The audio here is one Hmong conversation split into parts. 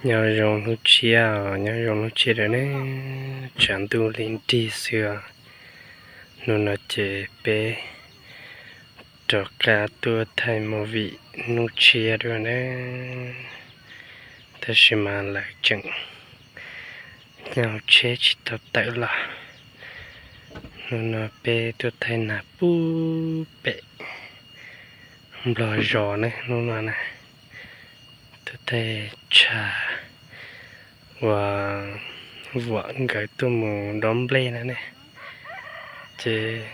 Nyob zoo hnub tshiab, nyob zoo hnub tshiab lawm ne, tshav ntuj li nrig xwb. Hnub no ces peb rov qab tuaj thaij movie hnub tshiab dua na, tab sis mas lawv tseem nyob hauv tsheb tsis tau tawm los. Hnub no peb tuaj thaij nas pub pem Nplog zos ne, hnub no na, tuaj thaij tshav uas Vuam nkawd tuaj mus dob nplej na ne, ces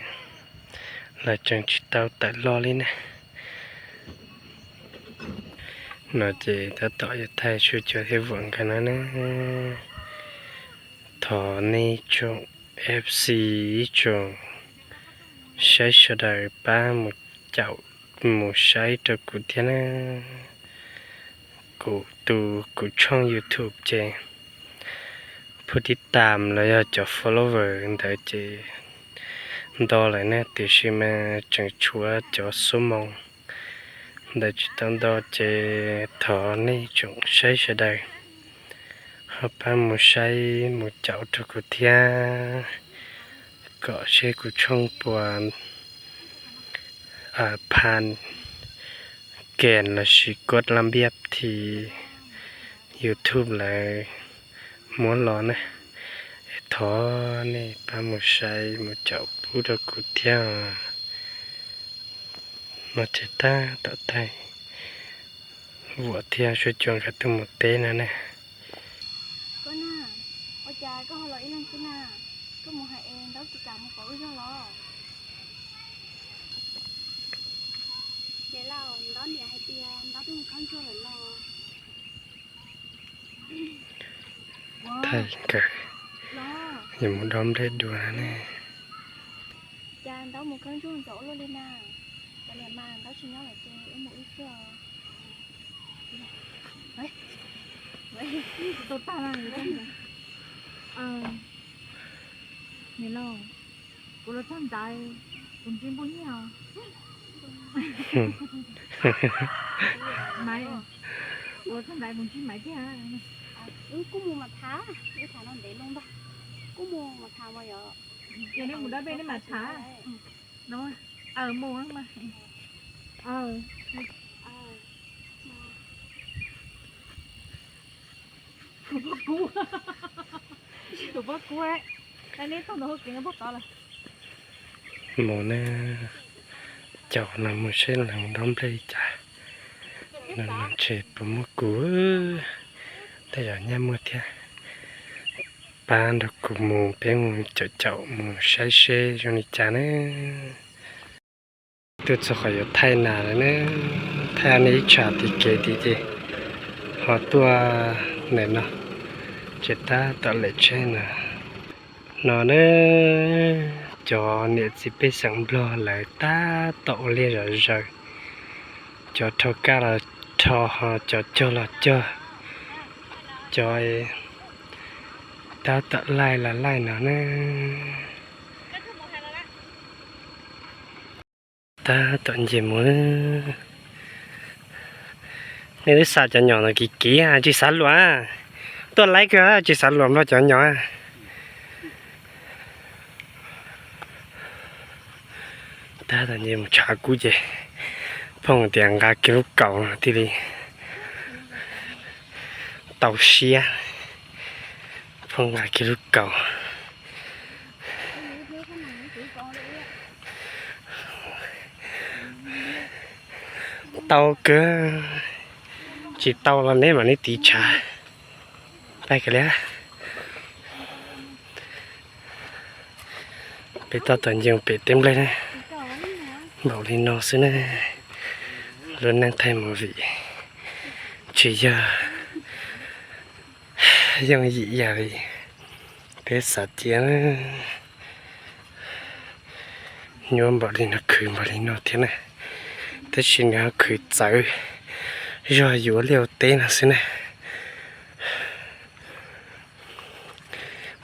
lawv tseem tsis tau tawm los li ne. No ces tab tom yuav thaij Suab Cua thiab Vuam nkawd no ne. Thov nej tsoom F C, ib tsoom saib sawv daws pab mus caum mus saib rau kuv thiab na. Kuv tus, kuv tshooj YouTube ces phub tib tam los yog cov follower ntawd ces nto lawm ne, tiam sis mas tseem tshuav cov xuab moos ntawd tsis tau nto, ces thov nej tsoom saib sawv daws ho pab mus saib mus caum rau kuv thiab, kom seb kuv tshooj puas phan kem lossis kuaj laj npiab thiab YouTube lawv muab los ne. Es thov nej pab mus saib mus caum pub rau kuv thiab. No ces tab tom thaij Vuam thiab Suab Cua nkawd tuaj mus teb no ne. Koj na, ua cas koj ho los ib leeg xwb na? Koj mus hais es Ntaub tsis kam mus pom wb zog los? Ces Lauj, Ntaub niam hais tias Ntaub twb mus khawb ntsuag lawm no. Thaij nkawd yuav mus dob nplej dua ne. Cas Ntaub mus khawb ntsuag ntxov luaj li na? Cov niam mas Ntaub tsis nyob lawm ces wb mus wb xwb os. Niam laus, kuv los txog ntawd kuv ntsib npua nyiaj os. Maiv, kuv los txog ntawd kuv ntsib Maiv tiag. Wb kuj mus mas tham, wb tham no ntev loo ntag. Kuj mus mas tham mas yog. Ces nej mus dab nplej nej mas tham. Aws, mus mas. Aws. Tus poj kub, tus poj kub, neb tau ntawm hauv kev no poj tod lawm. Mus na, caum no mus seb leej dob nplej li cas. No no ntshe puas muaj kuv, tej zaum nyaj muaj thiab. Pab nrog kuv mus, peb mus caum caum mus saib seb zoo li cas na. Tuaj txog qhov yuav thaij nas lawm na, thaij nej ib tsam tim kev tid ces ho tuaj ntawm no, ces tab tom lem tsheb no. No na, cov niam txiv pej xeem Nplog lawv tab tom ua liaj zom zaws, cov rho kaj los rho, ho cov cog los cog, cov tab tom laij los laij no na. Tab tom nce mus. Nej twb xa cov nyom no kiv kiv tsis xav luam, tuaj laib kawg tsis xav luam nplog cov nyom. Tab tom nce mus tshav kub ces phooj tias nqa kiag lub kaus no thiaj li tau siab. Phooj nqa kiag lub kaus. Tau kawg, tsis tau los neb mam li tiv tshav. Pab kawg li. Peb tab tom nce pem teb nplej na, npaum li no xwb na. Lub neej thaij movie tsis yog yooj yim ib yam li peb xav cia na. Nyuaj npaum li no, khwv npaum li no thiab na, tab sis nws ho khwv txawv zog yuav liaj ua teb no xwb na.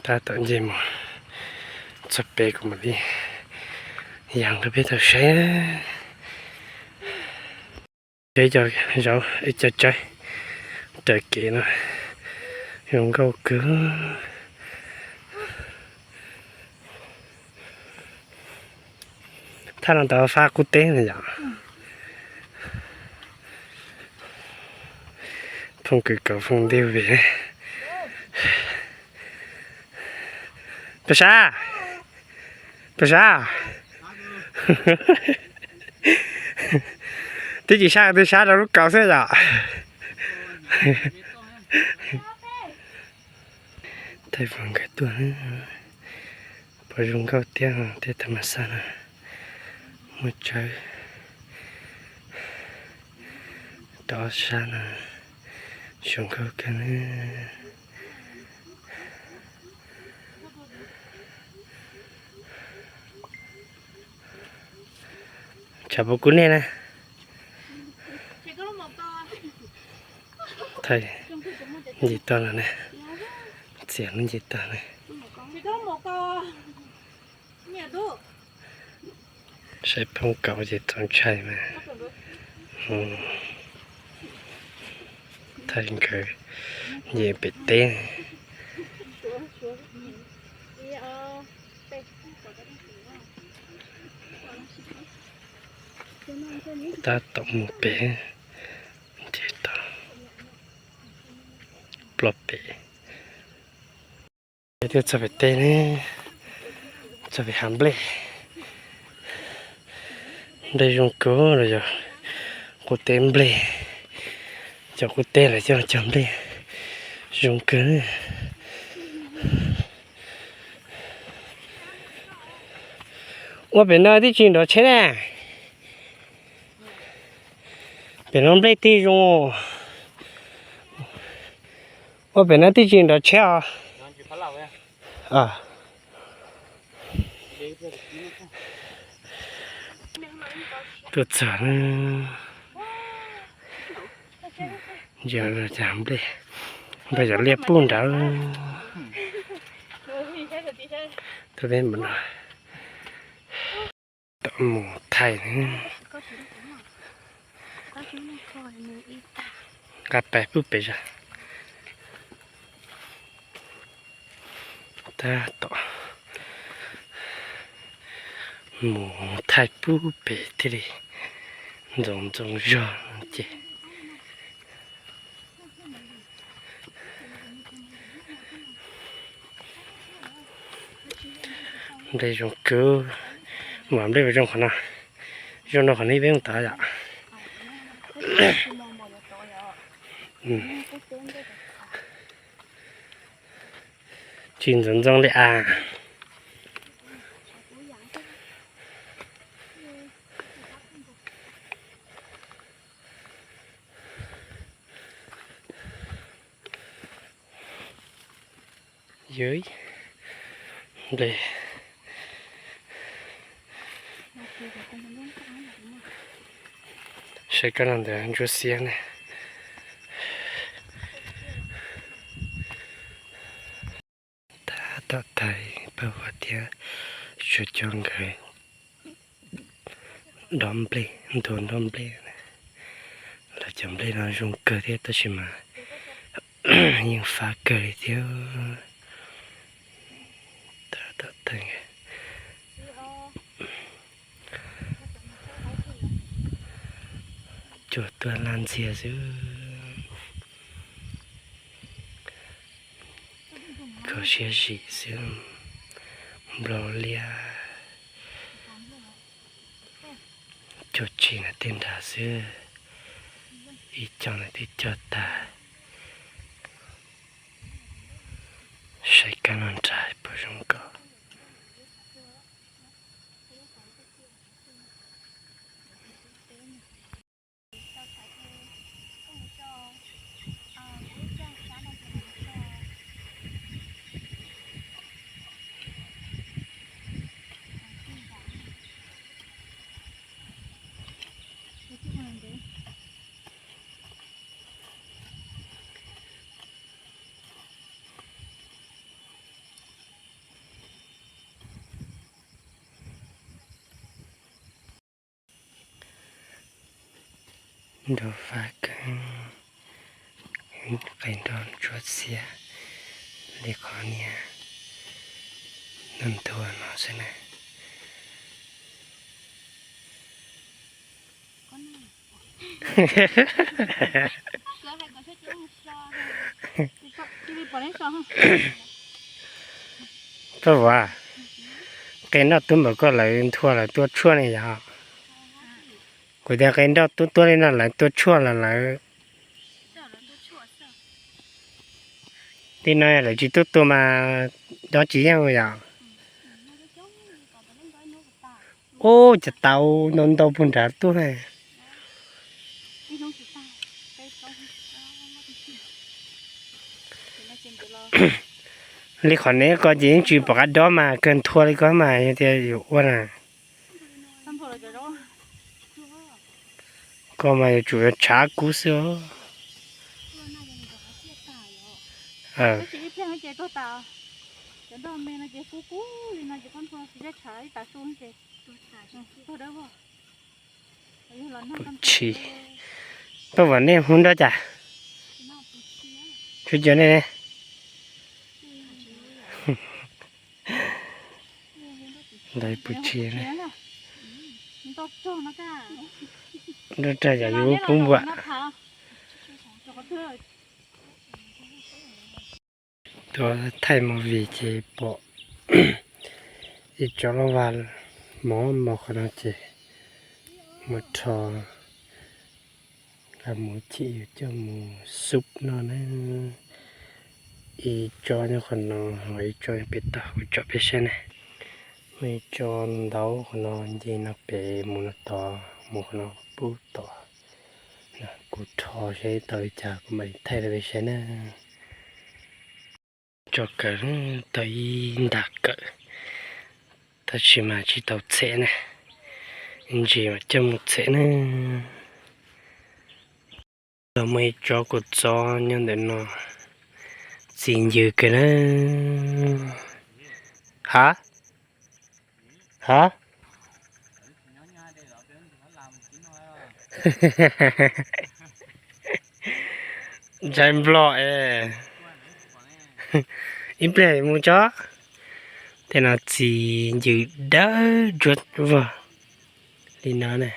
Tab tom nce mus txog pem kuv mam li yas rau peb tau saib. Peb cov zaub, ib co tsawb raws kev no, Zoo nkauj kawg. Thaj no tau fab qub teb no yom. Phooj kws kaus phooj ywg vim. Pes sab, pes sab. Twb tsis sab, twb sab rau lub kaus xwb yom. Thaij pom nkawd tuaj, pom zoo nkauj thiab, tej tag mas xaj na, muaj tsawb rau ob sab na, zoo nkauj kawg na. Tshav puas kub nej na. Thaij ncig toj no na, txias lub ncig toj na. Saib phooj kaus ces txaus ntshai mas. Thaij nkawd nce pem teb. Tab tom mus pem, nce toj ploj pem. Twb txog pem teb ne, txog pem hav nplej. Nplej zoo kawg los yog qub teb nplej, cov qub teb los cog cog nplej zoo kawg. Ua pem no twb tsis nrov tsheb na. Pem no nplej tig zoo. Ua pem no twb tsis nrov tsheb os. Tuaj txog na, yog cas nplej, nplej cov liaj pub nrad. Tuaj peb mus no. Tom mus thaij, nqa pais pub pem zog. Tab tom mus thaij pub pem thiaj li ntxoov ntxoov zog ces. Nplej zoo kawg, mas nplej zoo qhov no, zoo no qhov no peb mus tod yom. Tsis ntxoov ntxoo li as. Yog nplej, saib koj no ntawd ntsuab xiab ne. Tab tom thaij paj huam thiab tsuas coj nkawd dob nplej, ntuas dob nplej. Lawv cov nplej no zoo kawg thiab tab sis mas yeej fab kawg li thiab. Tab tom thaij cuag tuaj laj ntxiag xwb. Kho siab zim xwb, nplau liab. Cog tsis na tej nrad xwb, ib co na twb cog tag. Saib kab no nrad puas zoo nkauj. Nrau fab kawg, qe nrau ntsuab xiab. Li qhov niag ntuag no xwb na. Pab Vauv, qe nroj tub npaum ko lawv nthua lawv tua tshuaj ne yog? Kuv tias qe nroj tub tuab li no lawv tua tshuaj los lawv, tej no lawv tsis tub tua mas dob tsis yeej yom. Ub, cas tau ntau ntau puag nrad tuaj na. Li qhov neb ko ces yeej tsis pom qab dob mas kawg nthua li ko mas yog tias yuav ua na. Ko mas yuav tsum yuav tshav kub xwb os. Pub tshis. Pab Vauv, nej hu nroj cas? Tshuav cov nej ne. Ntawd pub tshis ne. Nroj rag yam yus pub npua. Tuaj thaij movie ces pom ib tsob loj vag mos mos qhov no ces mus rho los mus chim yus coj mus xup noj na. Ib tsob nyob qhov no, ho ib tsob nyob pem toj, kuv tsom peb saib na. Muaj ib tsob ntaub qhov no, nce no pem mus no tod, mus qhov no pub tod. Kuv rho seb tau li cas kuv mam li thaij rau peb saib na. Tso kawm, tau ib nta kawm, tab sis mas tsis tau txhem na. Ntsis mam coj mus txhem na. Los muaj ib tsob kua txob nyob ntawm no, txi ncw kawg na. Ha? Ha? Ntshai nplog es. Ib pliag mus tso. Tej no txi ncw dawb ntsuab vog li no na.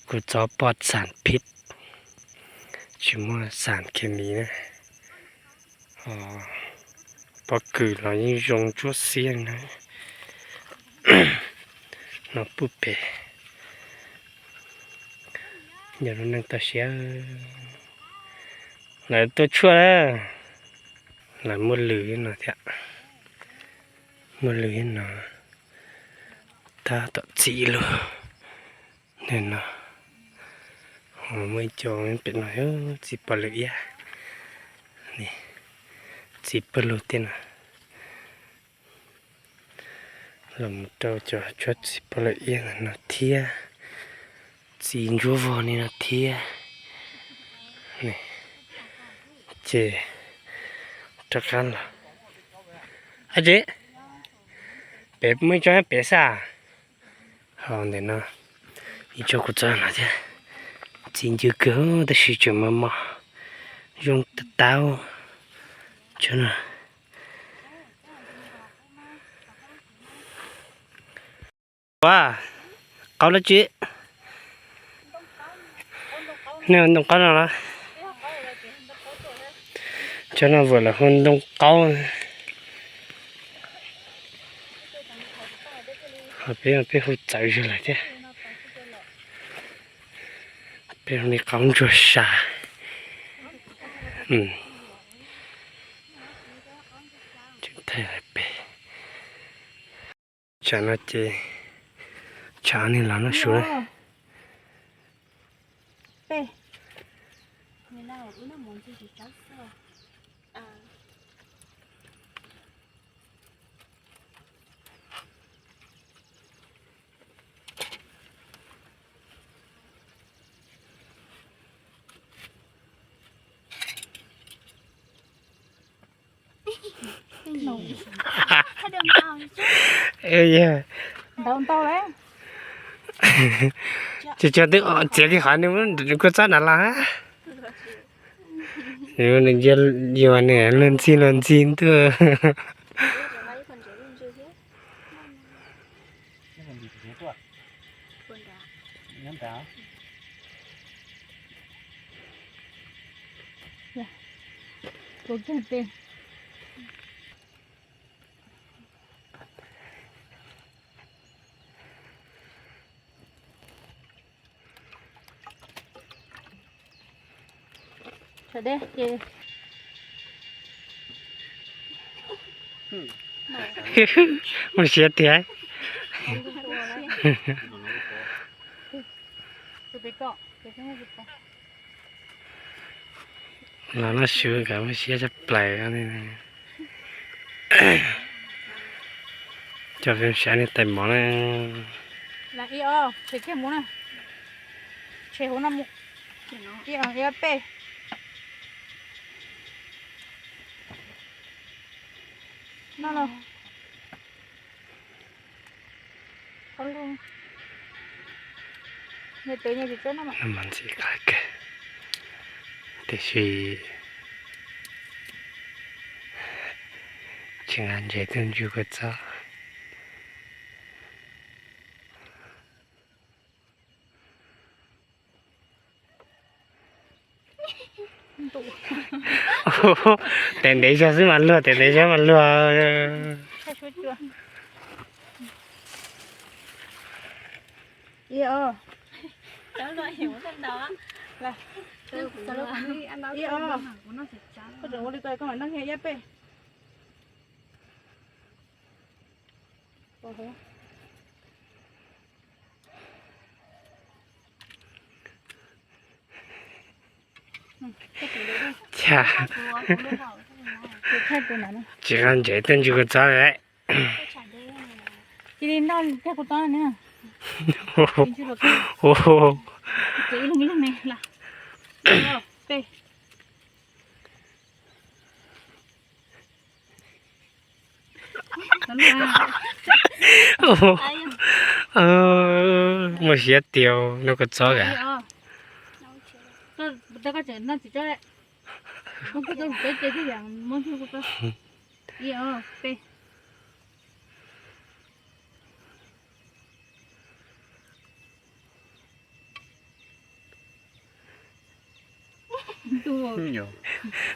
Kuv txov poj xam phib, tsis muaj xam khes mis na. Pob kws los yeej zoo ntsuab xiab na. No puj pem, yog lub neej toj siab. Lawv tua tshuaj na, lawv muaj lws no thiab, muaj lws no, tab tom txi lug. Nim no ho muaj ib co pem no txi pog lawm iab, txi pog lug tej no. Los mus rau cov tshuab txi pog lawm iab no thiab, txi ntsuab vog li no thiab. Ces rov qab los. Ab tsi, pem muaj ib tsob pem xwb. Ho ntawm no ib tsob kuv txov no thiab, txi ncw kawg tab sis tseem mos mos, zoo tag tag. Tsob no ua qaub dab tsi? Nej hu ntoo qaub no los? Tsob no Vauv lawv hu ntoo qaub. Ho peb, peb hu txawv zog lawm thiab. Peb hu li qaub ntsuag sa. Tseem thaij pem. Tsam no ces tsam no los noj su na. Tsis tso twb txiav kiag qhov nws kuj txob nram los. Nws cia yuav nws luag ntxhi luag ntxhi ntuj. Mus siav tiag. Los no su kam muaj siab tshaj plaws. Cov peb sav niag tais mov na. Tshem kiag mus na. Tshem hauv no mus. Ib, ib, peb. No los. Mas ntxim qab kawg, tiam sis tsis nqa ntses tuaj ntsuj kua txob. Tes ntev zog xwb mas luag, tes ntev zog mas luag. Ib, ib, koj tseem ua li ko koj mam noj kiag ib peb. Tsis nqa ntses tuaj ntsuj kua txob lawm. Cia li noj kiag kuv txob na. Muaj siab tiag, noj kua txob kawg.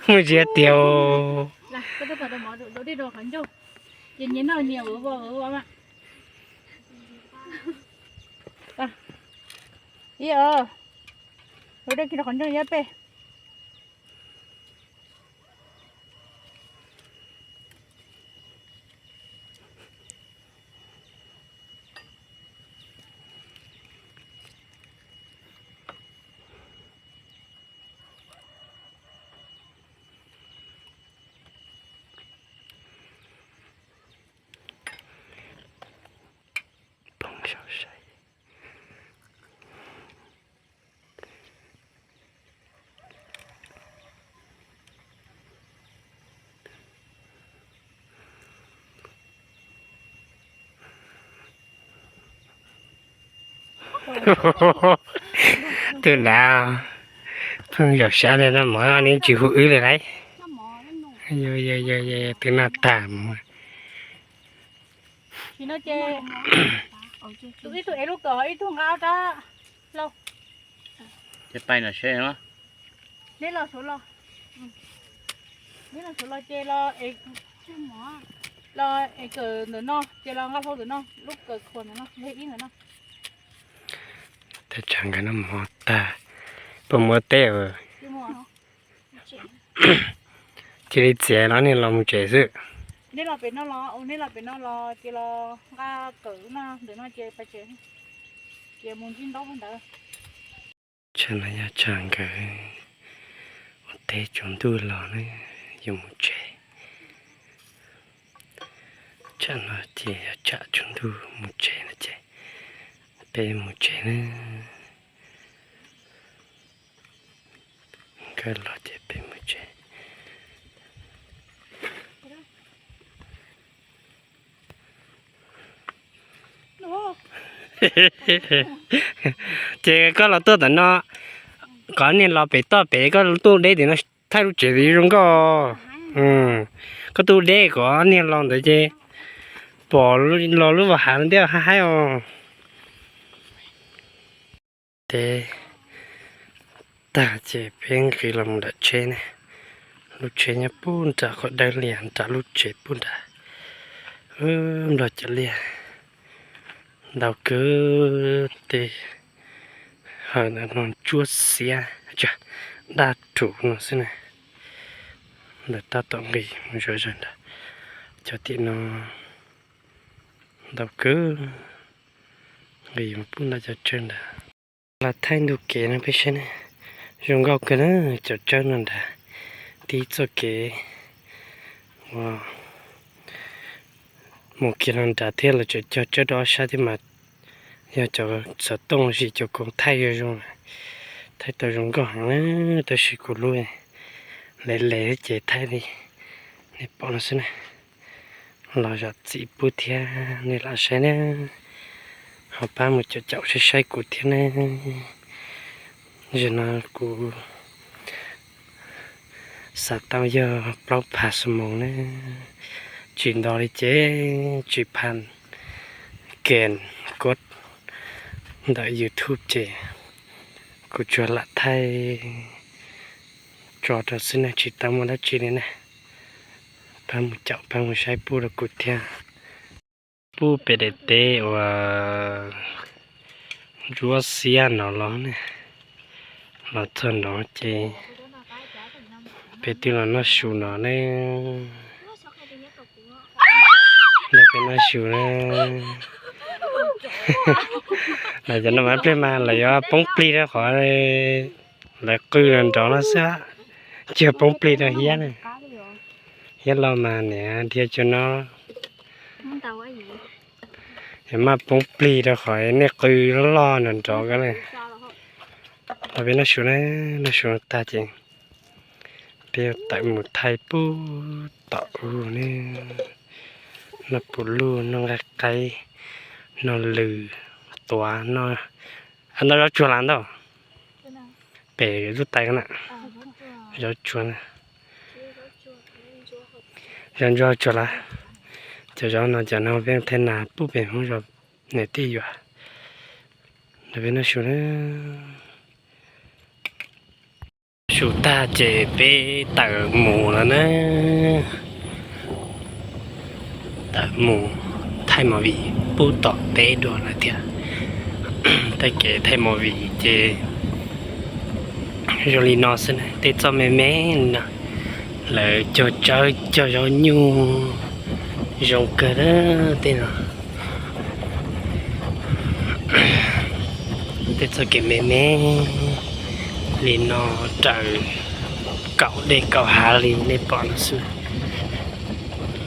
Muaj siab tiag. Ib, ua dej kiag rau qhov ncauj ib peb. Phooj ywg saib. Tus dav, pheej zaum sab li no mas nws tsis hu wb li lauj. Tus no tag mus. Ib tug ev lub kawm, ib tug nqa rab hlau. Ces pais no seb. Neb los suav los, neb los suav los ces los, los ev kawm ntawm no ces los nqa hlau ntawm no, lub kawm khuam ntawm no, ib ntawm no. Teb chaws nkawd noj mov tag, puas mus ua teb? Cia li txiav los nej los mus tsev xwb. Neb los pem no los, neb los pem no los ces los nqa kawm no ntawm no ces pais tsev, ces mus ntsib ntaub ntawd. Tsam no yog tsam nkawd ua teb tsaus ntuj los ne, yuav mus tsev. Tsam no ces yog tsam tsaus ntuj mus tsev no ces peb mus tsev ne. Nkawd los ces peb mus tsev. Ces koj los tuaj tom no, kom nej los pem toj pem, koj tuaj deb tim no. Thaij lub tsev tid zoo nkauj. Koj tu deb kom niag los ntawd ces pom los lub vaj hav no thiab haib haib os. Teb tag ces peb nqis los mus nram tsheb ne. Lub tsheb nyob pub nram qhov dawb lias nram lub tsev pub nrad. Nplog cov liaj ntau kawg, tej hav ntawd no ntsuab xiab, daj rhuv no xwb na. Ntawm tab tom nqis mus zom zaws nrad, cov tim no ntau kawg, nqis mus pub nram cov tsawb nrad. Los thaij ntu kev no peb saib ne, zoo nkauj kawg na, cov tsawb no nrad, tib txoj kev uas mus kiag no nrad thiab lawv tseem cog tsawb rau ob sab thiab mas yog cov xov tooj los sis cov koom thaij zoo zoo, thaij tau zoo nkauj heev na, tab sis kuv lub le le ces thaij li nej pom no xwb na. Los zam txim pub thiab nej lam saib na, ho pab mus caum caum saib saib kuv thiab na. Zaum no kuv xav tau yog plaub phav xuab moos na, tsis nto li ces tsis phav kem kod ntawm YouTube ces kuv tsuas lam thaij tso rau xwb na, tsis tau muaj dab tsi li na. Pab mus caum pab mus saib pub rau kuv thiab. Pub pem daim teb uas ntsuab xiab no los ne, los txog no ces peb twb los noj su no ne. Lawv peb noj su na. Lawv cov no mas pliag mas lawv yuav poob plig rau qhov lawv qw nrov no xwb, tsis yog poob plig rau hiab na. Hiab los mas niam dhia cuag no, maj poob plig rau qhov nej qw loj loj nrov nrov ko na. Los peb noj su na, noj su tag ces peb yuav tawm mus thaij pub tom u ne. Noj puv luj, noj nqaij qaib, noj lws, tuav, noj, noj zaub tsuag las ntau. Pem lub tais ko na, zaub tsuag na. Zaub ntsuab tsuag las. Cov zaub no cov no peb thaj nas pub pem Hmoob zos niam tij yuav. Peb noj su na. Su tag ces peb tawm mus lawm na. Tawm mus thaij movie pub tom teb dua lawm thiab. Thaij kev thaij movie ces zoo li no xwb na, tej txoj me me li no, lawv cog tsawb cog zaub nyuj zoo kawg na tej no. Tej txoj kev me me li no raws kaum dej kaum hav li nej pom no xwb.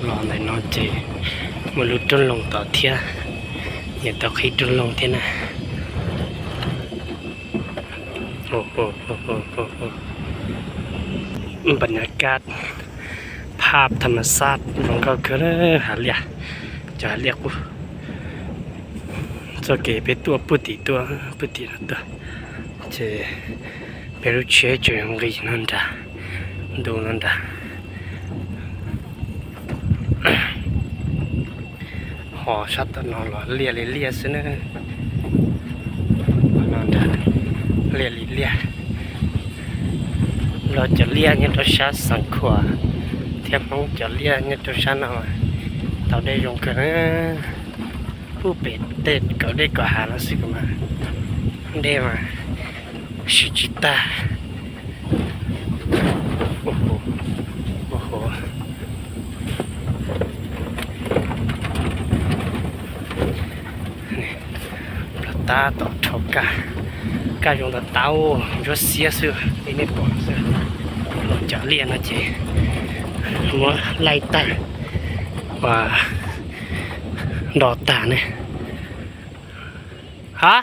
Los ntawm no ces muaj lub roob Loos tod thiab, nyiam tau qhib roob Loos thiab na. Npam nyas kab phab tham mas xab zoo nkauj kawg, hav liaj, cov hav liaj qub. Txoj kev peb tuaj puag tim tuaj, puag tim no tuaj, ces peb lub tsheb tseem nqis no nrad, ntu no nrad. Ho sab tom no los liaj li liaj xwb na. No nrad, liaj li liaj. Nplog cov liaj nyob rau sab Xeev Khuam thiab Hmoob cov liaj nyob rau sab no tau dej zoo kawg na. Pub pem tej kaum dej kaum hav no xwb mas dej mas siv tsis tag. Nplog tab tom rhaub kaj, kaj zoo tas tas, ntsuab xiab xwb li nej pom xwb. Los cov liaj no ces muab laij tag, ua nro tag ne. Ha,